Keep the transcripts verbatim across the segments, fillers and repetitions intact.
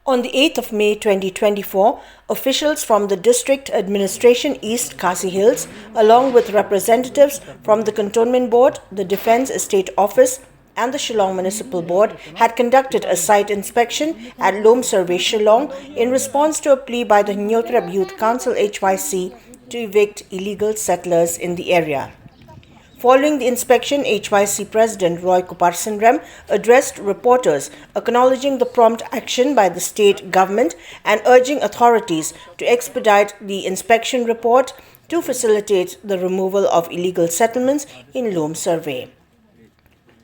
On the eighth of May twenty twenty-four, officials from the District Administration East Khasi Hills, along with representatives from the Cantonment Board, the Defence Estate Office, and the Shillong Municipal Board, had conducted a site inspection at Lom Survey, Shillong, in response to a plea by the Hynniewtrep Youth Council, H Y C, to evict illegal settlers in the area. Following the inspection, H Y C President Roy Kupar Synrem addressed reporters, acknowledging the prompt action by the state government and urging authorities to expedite the inspection report to facilitate the removal of illegal settlements in Lom Survey.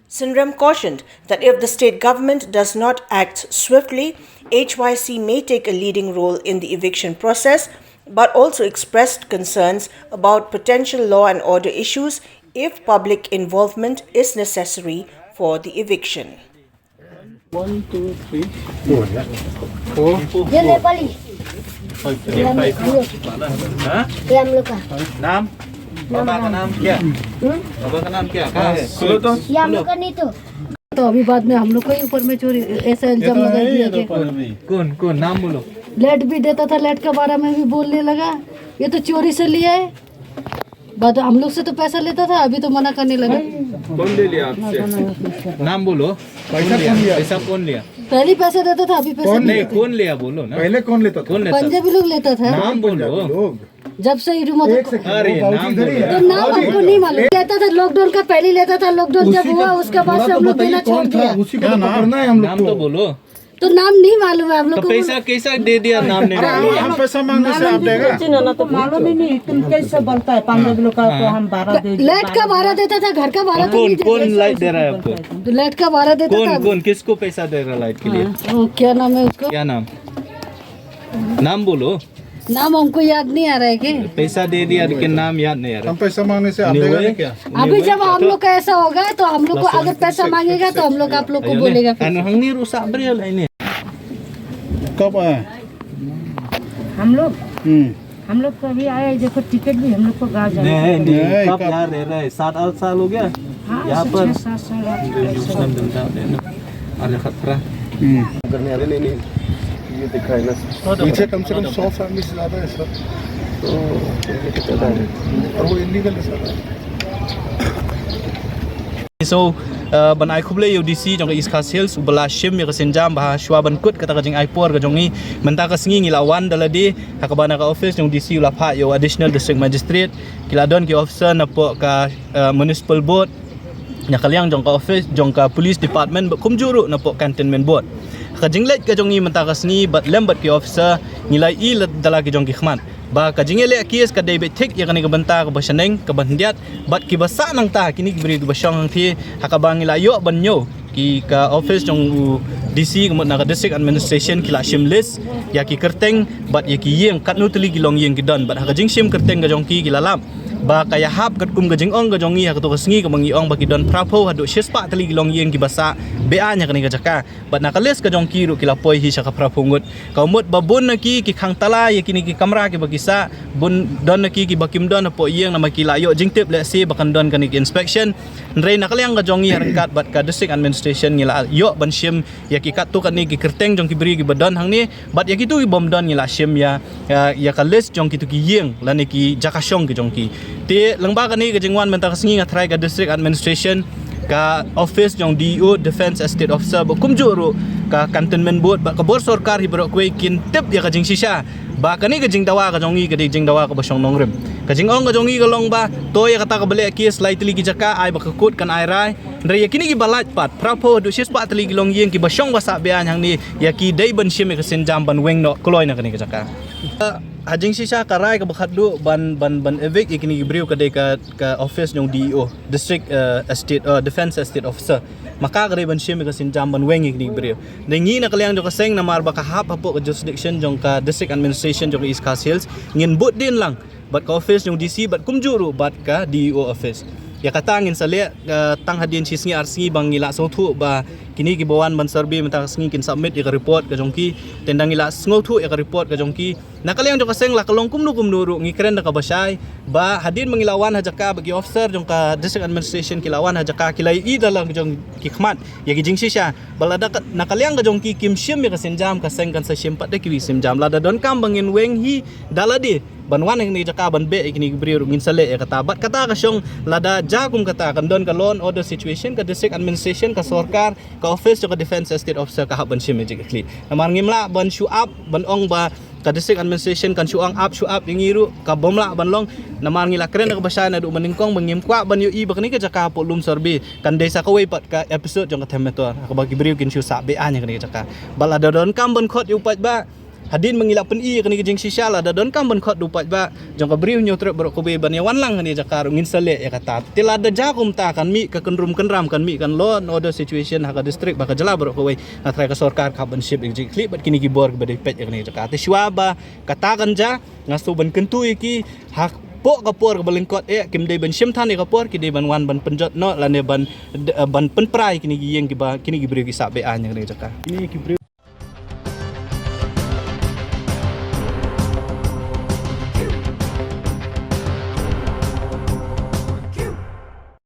Synrem cautioned that if the state government does not act swiftly, H Y C may take a leading role in the eviction process, but also expressed concerns about potential law and order issues if public involvement is necessary for the eviction. One, two, three, four. ये नेपाली ये हम लोग ये हम लोग का नाम बाबा का नाम क्या बाबा का नाम क्या कहाँ है खोलो तो। ये हम लोग का नहीं तो तो अभी बाद में हम लोग को ही ऊपर में चोरी ऐसा इल्जाम लगा दिया कि कौन कौन नाम बोलो लेट भी देता था, लेट के बारे में भी बोलने लगा, ये तो चोरी से लिया है। बाद हम लोग से तो पैसा लेता था, अभी तो मना करने लगा। कौन ले लिया आपसे? नाम बोलो कौन लिया पैसा कौन लिया पहले पैसा देता था, अभी पैसा कौन नहीं। लिया? नहीं कौन लिया बोलो ना पहले कौन लेता था? कौन लेता था? पंजाबी लोग लेता था। नाम बोलो जब से इधर मतलब अरे नाम बोलो तो नाम हमको नहीं मालूम। लेता था लॉकडाउन का पहले लेता था, लॉकडाउन जब हुआ उसके बाद से हम लोग देना छोड़ दिया। उसी को तो पकड़ना है हम लोग नाम तो को। बोलो तो नाम नहीं मालूम है हम तो लोग को। पैसा कैसा दे दिया नाम नहीं मालूम हम पैसा मांगने से आप देगा? ना तो मालूम ही नहीं तुम कैसे बोलता है पांच लोग का तो हम बारह दे लाइट का भाड़ा देता था, घर का भाड़ा तो कौन नहीं कौन देता। लाइट दे रहा है आपको लाइट का भाड़ा देता था। कौन कौन किसको पैसा दे रहा है लाइट के लिए वो क्या नाम है उसको? क्या नाम नाम बोलो नाम हमको याद नहीं आ रहा है कि पैसा दे दिया लेकिन नाम याद नहीं आ रहा हम पैसा मांगने से आप देगा नहीं क्या? अभी जब हम लोग का ऐसा होगा तो हम लोग को अगर पैसा मांगेगा तो हम लोग आप लोग को बोलेगा फिर। Ano hangni rusa bri la ini. कब आया? हम लोग हम्म हम लोग तो अभी आए, देखो टिकट भी हम लोग को गाँव जाना है। नहीं नहीं, नहीं कब कब? यहाँ रह रहे सात आठ साल हो गया हाँ यहाँ ऐसे पर छः सात साल आठ साल। अरे खतरा हम्म करने वाले नहीं नहीं ये दिखा है ना। पीछे कम से कम सौ फैमिली से ज्यादा है सर। तो ये कितना है? और वो इलीगल है सर। So uh, ban ai khublei ïa u D C jong ka East Khasi Hills u ba la shim ïa ka sienjam ba shuwa ban kut kata ka jingai por ka jong ngi mynta ka sngi ngi la wan da lade ha kaba na ka office jong u D C u la phah ïa u additional district magistrate ki la don ki officer na poh ka uh, municipal board na ka liang jong ka office jong ka police department ba kumjuh ruh na poh cantonment board. Ka jingleit ka jong ngi mynta ka sngi bad lem bad ki officer ngi la i da la ki jong ki khmat. Ba ka jingïaleh case ka dei beit thik ïa kane ka bynta kaba shaneng kaba hyndiat bad kiba sah nangta kine ki briew kiba shong hangthie ha kaba ngi la ïoh ban ñiew ki ka office jong u D C ka mut na ka district administration ki la shim list ïa ki kyrteng bad ïa ki ïing katno tylli ki longïing ki don bad ha ka jingshim kyrteng ka jong ki ki la lap ba ka ïahap katkum ka jingong ka jong ngi ha kato ka sngi kaba ngi ong ba ki don phraphew haduh shispah tylli ki longïing kiba sah beaiñ ha kane ka jaka. Bad na ka list ka jong ki ruh ki la poi hi sha ka phraphew ngut. Ka mut ba bun na ki ki khang tala ïa kine ki kamra kiba ki sah, bun don na ki kiba kim don hapoh ïing namar ki la ïoh jingtip lehse ba kan don kane ka inspection. Hynrei na ka liang ka jong ngi ha ryngkat bad ka district administration ngi la ïoh ban shim ïa ki katto katne ki kyrteng jong ki briew kiba don hangne bad ïa kito ki bym don ngi la shim ïa ïa, ïa ka list jong kito ki ïing lane ki jaka shong ki jong ki. Te lyngba kane ka jingwan mynta ka sngi nga tharai ka district administration ka office jong D E O, defence estate officer bad kumjuh ruh ka cantonment board bad ka bor sorkar hi baroh kawei kin tip ïa ka jingshisha ba kane ka jingdawa ka jong ngi ka dei jingdawa kaba shong nongrim. Ka jingong ka jong ngi ka long ba to ïa kata kaba leh case lai tylli ki jaka ai ba ka kut kan ai rai. Hynrei ïa kine kiba lait pat phraphew haduh shispah tylli ki longïing kiba shong ba sah beaiñ hangne ïa ki dei ban shim ïa ka sienjam ban weng noh kloi na kane ka jaka. Ha jingshisha ka rai kaba khatduh ban ban ban evict ïa kine ki briew ka dei ka ka office jong D E O, district uh, estate uh, defence estate officer. Ma ka ka dei ban shim ïa ka sienjam ban weng ïa kine ki briew. Dei ngi na ka liang jong ka seng namar ba ka hap hapoh ka jurisdiction jong ka district administration jong ka East Khasi Hills ngin bud dien lang bad ka office jong D C bad kumjuh ruh bad ka D E O office. Ïa kata ngin sa leh uh, tang hadien shi sngi ar sngi ba ngi la sngewthuh ba Kine kiba wan ban survey mynta ka sngi kin submit ïa ka report ka jong ki. Te ynda ngi la sngewthuh ïa ka report ka jong ki, na ka liang jong ka seng la ka long kumno kumno ruh, ngi kren da kaba shai ba hadien ba ngi la wan ha jaka, ba ki officer jong ka district administration ki la wan ha jaka, ki la ïohi da la ka jong ki khmat ïa ki jingshisha. Ba lada ka, na ka liang ka jong ki kim shim ïa ka sienjam, ka seng kan sa shim pat da kiwei sienjam. Lada donkam ba ngin weng hi da lade ban wan ha kane ka jaka ban beh ïa kine ki briew ruh, ngin sa leh ïa kata. Bad kata ka shong, lada jia kum kata, kan don ka law and order situation, ka district administration, ka sorkar, ka office jong ka defence estate officer ka hap ban shim ïa ka jingkitkhlieh. Namar ngim lah ban shu ap ban ong ba ka district administration kan shu ong ap shu ap ïa ngi ruh, ka bym lah ban long. Namar ngi la kren da kaba shai naduh mynnyngkong ba ngim kwah ban ïohi ba kane ka jaka hapoh lum survey kan dei sa kawei pat ka episode jong ka Them Metor, ha kaba ki briew kin shu sah be-aiñ ha kane ka jaka. Ba lada donkam ban khot ïa u paidbah, hadien ba ngi la pyni ïa kane ka jingshisha, lada donkam ban khot da u paidbah jong ka Bri Hynñiewtrep baroh kawei ban ïa wan lang ha kane ka jaka ruh, ngin sa leh ïa kata. Te lada jia kumta, kan mih ka kynrum kynram, kan mih kan law and order situation ha ka district bad ka jylla baroh kawei. Nga tharai ka sorkar ka hap ban shim ïa ka jingkitkhlieh bad kine ki bor kiba dei peit ïa kane ka jaka. Te shuwa ba kata kan jia, nga shu ban kyntu ïa ki, hapoh ka por kaba lyngkot eh, kim dei ban shim than ïa ka por, ki dei ban wan ban pynjot noh lane ban, ban pynpra ïa kine ki ïing kiba kine ki briew ki sah be-aiñ ha kane ka jaka. Kine ki briew